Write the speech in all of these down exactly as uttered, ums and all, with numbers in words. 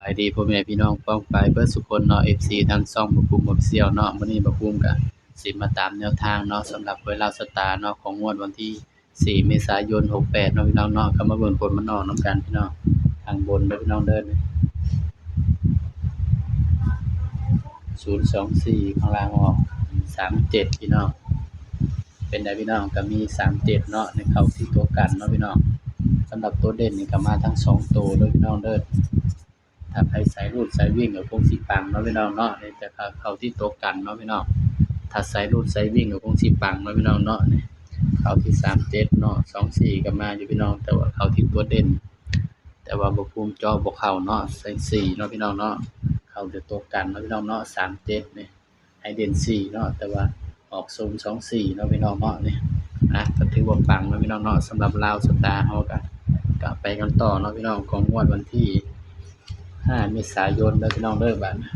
สบายดีพ่อแม่พี่น้องป้องปายเบิดสุคนเนาะ เอฟซี ทางช่องบ่าวภูมิ Official เนาะ มื้อนี้บ่าวภูมิก็สิมาตามแนวทางเนาะ สำหรับหวยลาวสตาร์เนาะ ของงวดวันที่ สี่ เมษายน หกแปด เนาะพี่น้องเนาะ ก็มาเบิ่งผลมันออกนำกันพี่น้อง ข้างบนเด้อพี่น้องเด้อ ศูนย์สองสี่ ข้างล่างออก สามเจ็ด พี่น้อง เป็นไดพี่น้อง ก็มี สามเจ็ด เนาะ ในเข้าที่ตัวกันเนาะพี่น้อง สำหรับตัวเด่นนี่ก็มาทั้งสองตัวเด้อพี่น้องเด้อ ถ้าไผสายรูดสายวิ่งก็คงสิปังเนาะพี่น้องเนาะ นี่จะเข้า เข้าที่ตัวกันเนาะพี่น้อง ถ้าสายรูดสายวิ่งก็คงสิปังเนาะพี่น้องเนาะ นี่เข้าที่ สามเจ็ด เนาะ สองสี่ ก็มาอยู่พี่น้อง แต่ว่าเข้าที่ตัวเด่น แต่ว่าบ่าวภูมิเจาะบ่เข้าเนาะ ใส่สี่เนาะพี่น้องเนาะ เข้าแต่ตัวกันเนาะพี่น้องเนาะ สามเจ็ด นี่ ให้เด่นสี่เนาะ แต่ว่าออก ศูนย์สองสี่ เนาะพี่น้องเนาะ นี่ อ่ะ ก็ถือว่าปังเนาะพี่น้องเนาะ สำหรับลาวสตาร์เฮาก็ ก็ไปกันต่อเนาะพี่น้อง ของงวดวันที่ ห้า เมษายนเด้อพี่น้องเด้อ บาดนี้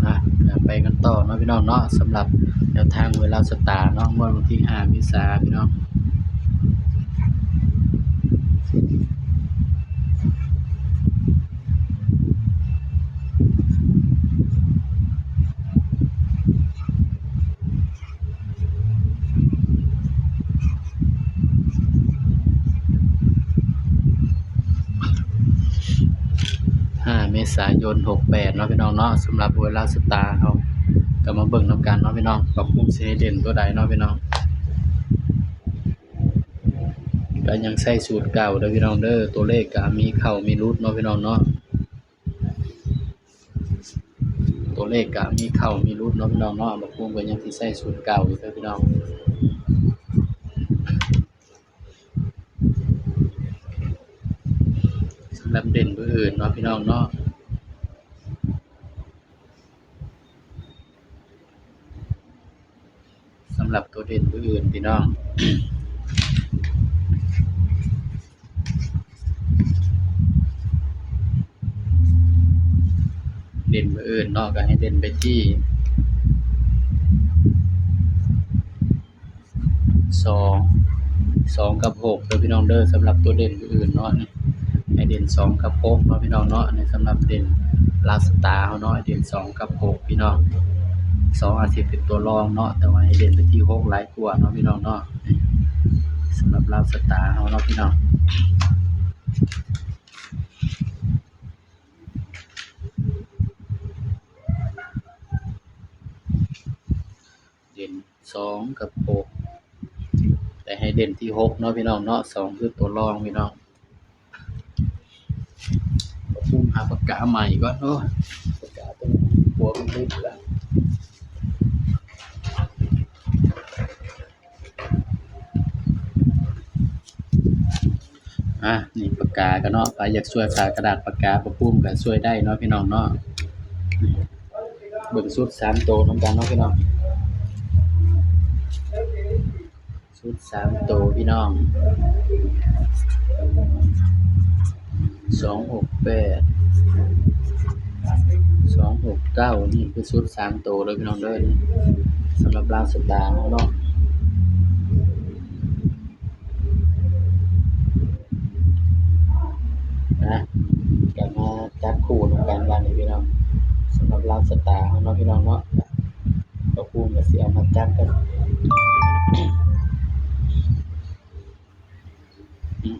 อ่ะ ไปกันต่อเนาะพี่น้องเนาะ สำหรับแนวทางหวยลาวสตาร์เนาะ งวดวันที่ ห้า เมษาพี่น้อง ห้า เมษายน หกแปด เนาะพี่น้องเนาะ สำหรับหวยลาวสตาร์เฮา ก็มาเบิ่งนำกันเนาะพี่น้อง ว่าบ่าวภูมิสิให้เด่นตัวใดเนาะพี่น้อง ก็ยังใช้สูตรเก่าเด้อพี่น้องเด้อ ตัวเลขก็มีเข้ามีหลุดเนาะพี่น้องเนาะ ตัวเลขก็มีเข้ามีหลุดเนาะพี่น้องเนาะ บ่าวภูมิก็ยังสิใช้สูตรเก่าอยู่เด้อพี่น้อง สำหรับเด่นเบอร์อื่นเนาะพี่น้องเนาะ สำหรับตัวเด่นเบอร์อื่นพี่น้อง เด่นเบอร์อื่นเนาะ ก็ให้เด่นไปที่ สอง สอง กับ หก เด้อพี่น้องเด้อ สำหรับตัวเด่นเบอร์อื่นเนาะ นี่ ให้เด่น สอง กับ หก เนาะพี่น้องเนาะ นี่สำหรับเด่นลาวสตาร์เฮาเนาะ ให้เด่น สอง กับ หก พี่น้อง สอง อาจสิเป็นตัวรองเนาะ แต่ว่าให้เด่นไปที่ หก หลายกว่าเนาะพี่น้องเนาะ นี่สำหรับลาวสตาร์เฮาเนาะพี่น้อง เด่น สอง กับ หก แต่ให้เด่นที่ หก เนาะพี่น้องเนาะ สอง คือตัวรองพี่น้อง บ่าวภูมิหาปากกาใหม่ก่อน โอ้ย ปากกาตัวนี้หัวมันหลุดแล้ว อ่ะ นี่ปากกากันเนาะ ใครอยากช่วยปากกา กระดาษปากกา บ่าวภูมิก็ช่วยได้เนาะพี่น้องเนาะ เบิ่งชุดสามตัวนำกันเนาะพี่น้อง ชุดสามตัวพี่น้อง สองหกแปด สองหกเก้า นี่คือชุดสามตัวเลยพี่น้องเด้อ สำหรับลาวสตาร์เนาะ นะ ก็มาจับคู่นำกันบาดนี้พี่น้อง สำหรับลาวสตาร์เฮาเนาะพี่น้องเนาะ บ่าวภูมิก็สิเอามาจับกัน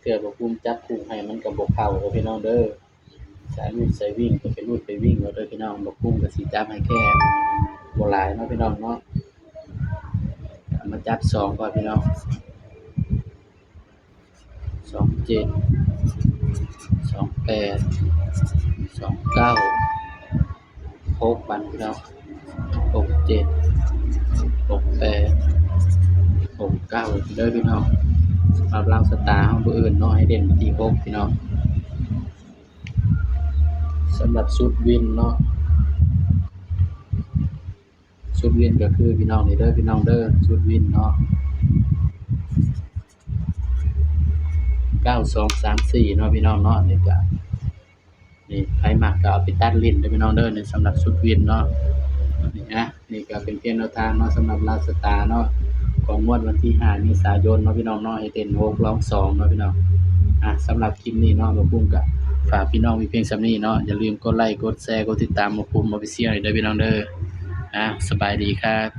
เทื่อบ่าวภูมิจับคู่ให้มันก็บ่เข้าเด้อพี่น้องเด้อ สายรูดสายวิ่งก็ไปรูดไปวิ่งเอาเด้อพี่น้อง บ่าวภูมิก็สิจับให้แค่บ่หลายเนาะพี่น้องเนาะ เอามาจับสองก่อนพี่น้อง สองเจ็ด สองแปด สองเก้า หก บาดพี่น้อง หกเจ็ด หกแปด หกเก้า เด้อพี่น้อง สำหรับลาวสตาร์เฮาเบอร์อื่นเนาะ ให้เด่นไปที่ หก พี่น้อง สำหรับชุดวินเนาะ ชุดวินก็คือพี่น้องนี่เด้อพี่น้องเด้อ ชุดวินเนาะ เก้าสองสามสี่ เนาะพี่น้องเนาะ นี่ก็ นี่ไผมักก็เอาไปตัดเล่นเด้อพี่น้องเด้อ นี่สำหรับชุดวินเนาะ นี่นะ นี่ก็เป็นเพียงแนวทางเนาะ สำหรับลาวสตาร์เนาะ ของงวดวันที่ห้าเมษายนเนาะพี่น้องเนาะ ให้เด่นหกรองสองเนาะพี่น้อง อ่ะ สำหรับคลิปนี้เนาะ บ่าวภูมิก็ฝากพี่น้องมีเพียงส่ำนี้เนาะ อย่าลืมกดไลค์ กดแชร์ กดติดตามบ่าวภูมิ Official ให้เด้อพี่น้องเด้อ อ่ะ สบายดีครับ